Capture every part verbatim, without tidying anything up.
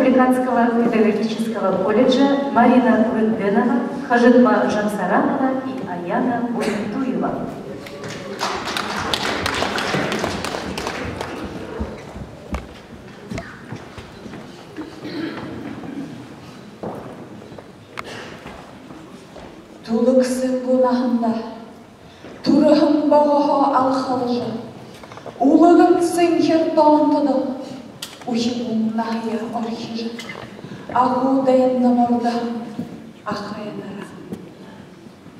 Республиканского педагогического колледжа Марина Лыгденова, Хажитма Жамсаранова и Аяна Буйнтуева. Түлэг сэнгүй наһанда түрэһэн богоһоо алхалжа, үлгэн сэнхир тоонтодо үхибүүн наһаяа орхижо, агуу дайнда мордоһон ахайнараа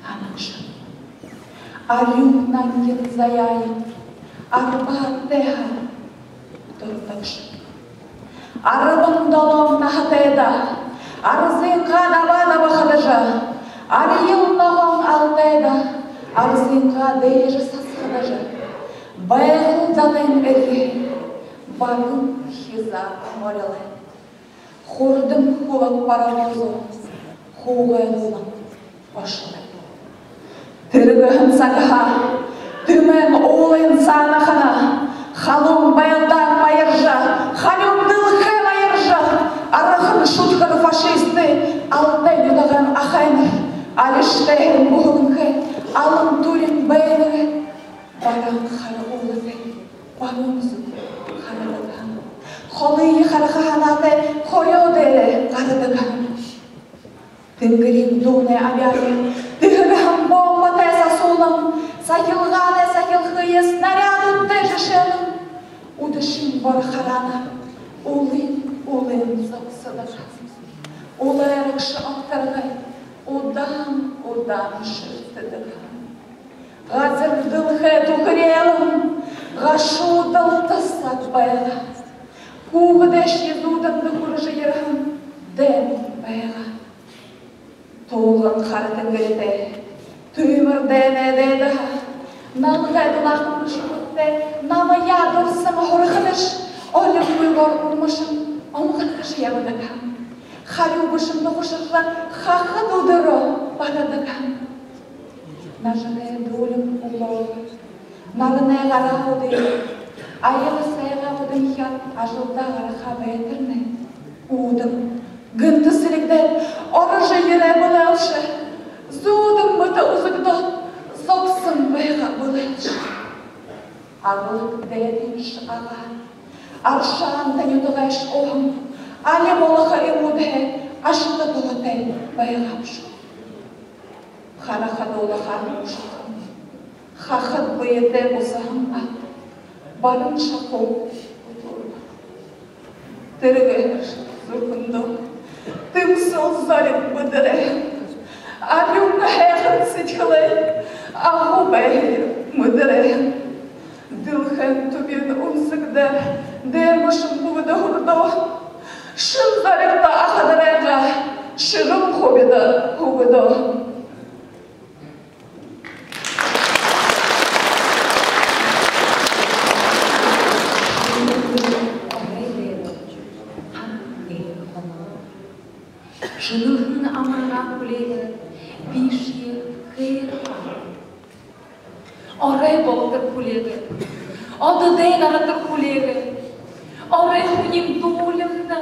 һанажа, арюун нангин заяае арбаатайһаа дурдагша. Арбан долоон наһатайдаа арзынгаа дабаа дабахадажа, арьял ногоон алтайда арзынгаа дээжэ сасхадажа, Байгал далайн эрьеһээ баруун хизаанда морилоо. Хурдан хүлэг паровозо хуугайлуулан ошоо. Тэргэһэн сагһаа Тэмээн уулын саана хана халуун байлдаан баяржа, халуун дэлхэй баяржа, аргахан шүдхэр фашистые Алтай нютагайм ахайнар алишье тээһээн бүһэлэнхэй алан түрын байнал баруун хара уулатай баруун зүг харадаг һэн. Холые хараха һанаатай хорёо дээрээ гарадаг һэн. Тэнгэриин дуунай абяаһан тэһэрһэн бомбатай сасуулан, сахилгаанай сахилхые снарядуудтай жэшээнэн, үдэшын бор хараанаар улын улын зогсодог. Улайрагша огторгой удаан удаан шэртэдэг. Газар дэлхэй түхэреэлэн, гашуудал тасаад байгаа. Хүүгэдэйшье зүүдэн дүхэржэ ерэһэн дайн байгаа. Туулган хара тэнгэритэй түймэр дайнай дайдаһаа налгай дулаахан шүхэтэй намаяа дурсан һурахадаш, олиггүйгөөр үрмэшэн омогорхожо ябадаг һэн. Харюу бэшэн духашаржа, хахад үдэрөө барадаг һэн. Нажарай дүүлим үлөөгөө, наранай гараа үдыгөө, аяга сайгаа бүдэнхеэр ажалдаа гараха байтарни, үүдэн гэнтэ сэлигдээд, орожо ерээ бэлэйш, зүүдэн мэтэ үзэгдөөд зогсон байгаа бэлэйш. Аглаг дайдынш агаар, аршаан тэнюдэгш уһан, али болохо эмүүдһээ ашата туһатай байгаа бшуу. Харахада улахан ушархан, хахад бэетэй бусаһан аад баран шахуу утуурба. Тэрэ гэһээр зүрхэндөө тэмсэл зориг бэдэрээ. Арюун һайхан сэдьхэлэй агуу байһые мэдэрээ. Дэлхэйн түбиин үнсэгдэ дээрмэшэн бүгэдэ хүрдөө. Шэн зоригто ахадарайгаа шэрэн хубида хүгдөө. Шэнэхэн амаргаа хүлеэгээ, бишье хэр орой болотор хүлеэгээ, одо дайн аратар хүлеэгээ, орой һүниин дуулимда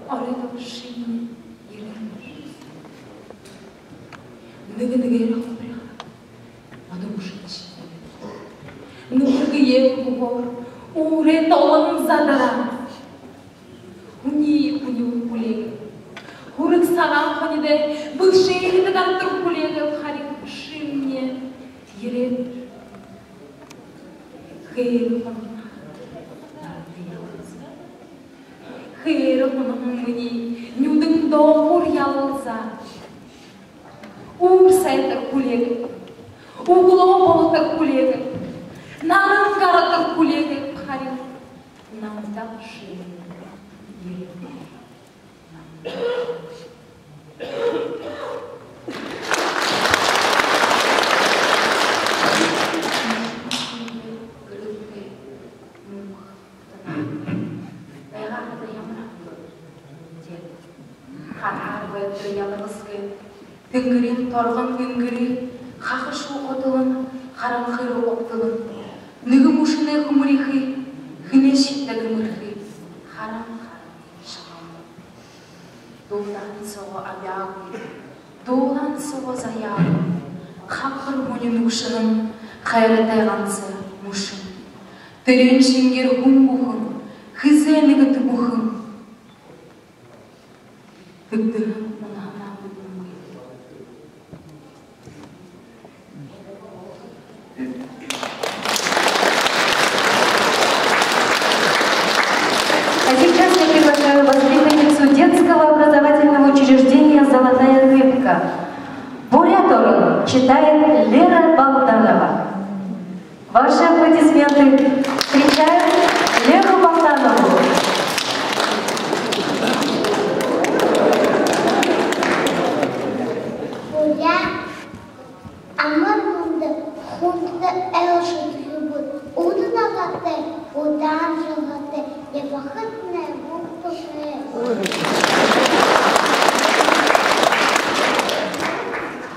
оройдоо шэнги ерээ. Нэгэ нэгээрээ хубираа. Одо үшөө шэнги. Нүхэргөө үгөөр, үүрэй толон задараа. Һүни һүниин хүлеэгээ. Һүрэг сагаан хониной бэлшээһэдэ гаратар хүлеэгээ, харин шэнги ерээ. Хээр хонон, хээр хонон минии нюдэн доогуур ялалзаа. Үүр сайтар хүлеэгээ, үглөө болотор хүлеэгээ, наран гаратар хүлеэгээ, харин намда шэнги ерээ. Байгаад ямар амгалан. Харахаар байтар ялгасгүй тэнгэриин торгон гэнгэри хахашуу одолон, харанхы руу угталан, нэгэ мүшэнэй хүмэрихы, хэнэйшье даа гэмэрхы, харан харан шахам. Дуулаан соогоо абяагүй, дуулаан соогоо заяагүй, хахад һүниин үгшэрэн, хайратай ганса мүшэн. Тэрээн шэнгеэр хүн бүхэн, хэзээ нэгэ түбэхэн, тэгдэһэн унаһанаа бү- А сейчас я приглашаю воспитанницу детского образовательного учреждения «Золотая рыбка». «Бурят орон» читает Лера Богданова. Ваши аплодисменты. Встречаем Леру Богданову. Бурят амар мэндэ, хүндэтэ айлшад, хүбүүд! Үдэр агатай, удаан жаргалтай ябахатнай болтогой.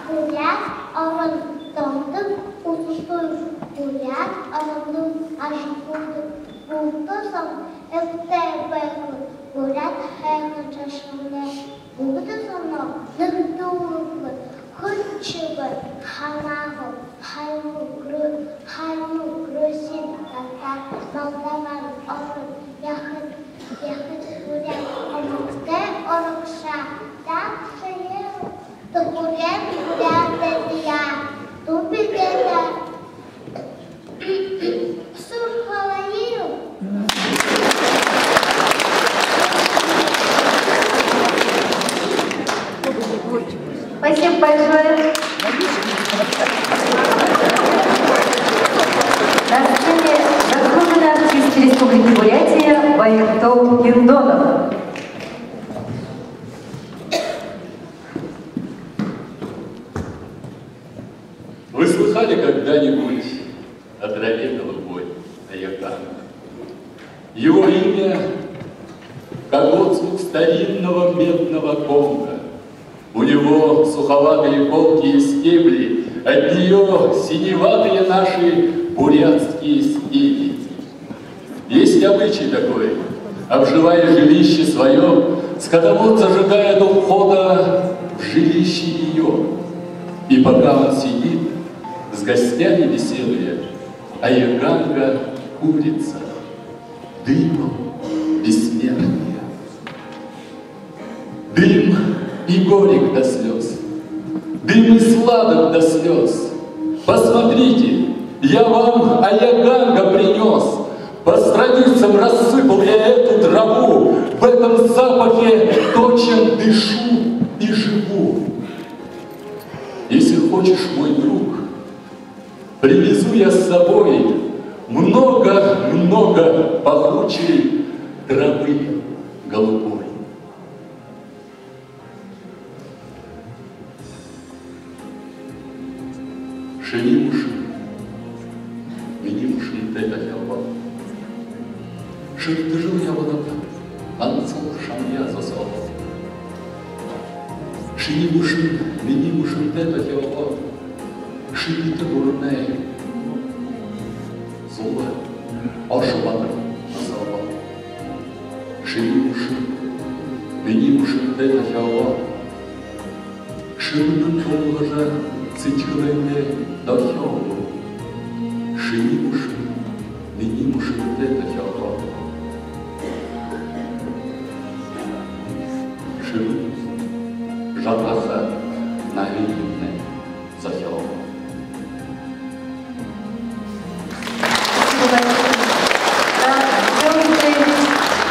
Буряад орон дондон үзэгтэй, Буряад ороноо ажаһуудаг булта соонь эбтэй байг, буряад һайхан жашанаа бүгэдэ соонь нэгэдүүлэг, хүртэбэ һанаагаа, хаймаг, гру-, хаймаг, грузин, татар, молдаван орон, яаха, яаха буряад омогтой урагшаа, дабшаял, тухурен буряад эдеэ, тубигэдэ сурхалаил. Спасибо большое. На сцене заслуженный артист Республики Бурятия Баиртол Гендонов. Вы слыхали когда-нибудь о траве голубой, о Аяганга? Его имя как отзвук старинного медного гонга. У него суховатые колки и стебли, от неё синеватые наши бурятские степи. Есть обычай такой: обживая жилище своё, скотовод зажигает у входа в жилище её. И пока он сидит, с гостями беседуя, Аяганга курится, дымом бессмертия. Дым и горек до слёз, дым и сладок до слёз. Посмотрите, я вам Аяганга принёс. По страницам рассыпал я эту траву. В этом запахе точно дышу и живу. Если хочешь, мой друг, привезу я с собой много-много пахучей травы голубой. Шинии мүшэн минии мүшэнтэй тохёобо. Шэртэжэл ябанаб, гансал шамаяа зосообо. Шинии мүшэн минии мүшэнтэй тохёобо. Шэнэтэй гүрэнэй зула ошободор зосообо. Шинии мүшэн минии мүшэнтэй тохёобо. Шэмэдэн тулгажа, сэдьхэлэйнгээ дохёобо. Шинии мүшэн минии мүшэнтэй тохёобо. Шэмэдэн жабхаха наһыемнай зохёобо.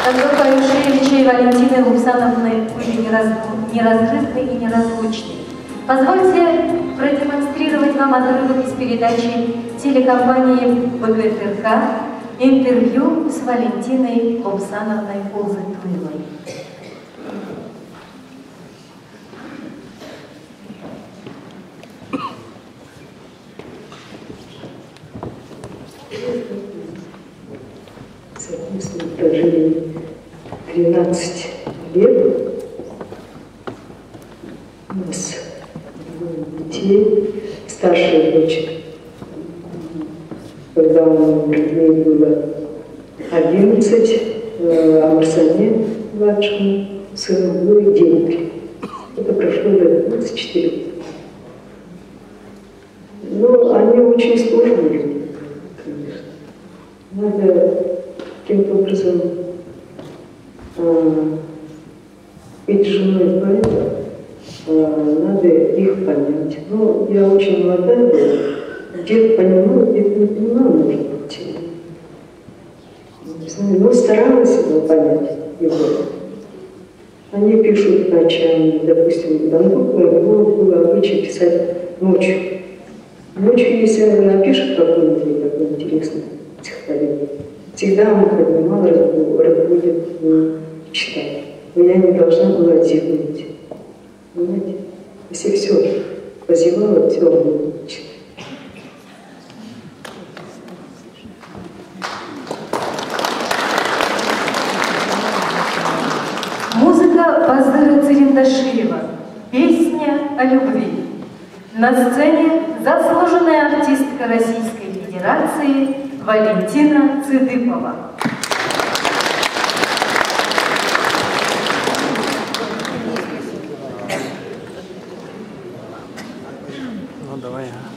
Концерт Аюшевича и Валентины Лубсановны были нераз-, неразрывны и неразлучны. Позвольте продемонстрировать вам отрывок из передачи телекомпании БГТРК «Интервью с Валентиной Лубсановной Улзытуевой». Совместно прожили тринадцать лет. У нас двое детей. Старшая дочь, когда ей было одиннадцать, э, Амарсане младшему Сыном, ну и деньги. Это прошло лет двадцать четыре года. Ну, они очень сложные люди, конечно. Надо каким-то образом, а, ведь женой поэта, а, надо их понять. Ну, я очень молодая была, где-то понимала, где-то не понимала, может быть. Не знаю, но старалась его понять, его. Они пишут ночами, допустим, Дандукова, у него был обычай писать ночью. Ночью, если она напишет какое-нибудь такое интересное стихотворение, всегда он поднимал, разбу-, разбудит, м, читать. Но я не должна была зевнуть. Понимаете? Если всё, позевала, всё, он не читает. Музыка Базыра Цырендашиева. Песня о любви. На сцене заслуженная артистка Российской Федерации Валентина Цыдыпова. Ну, давай, а.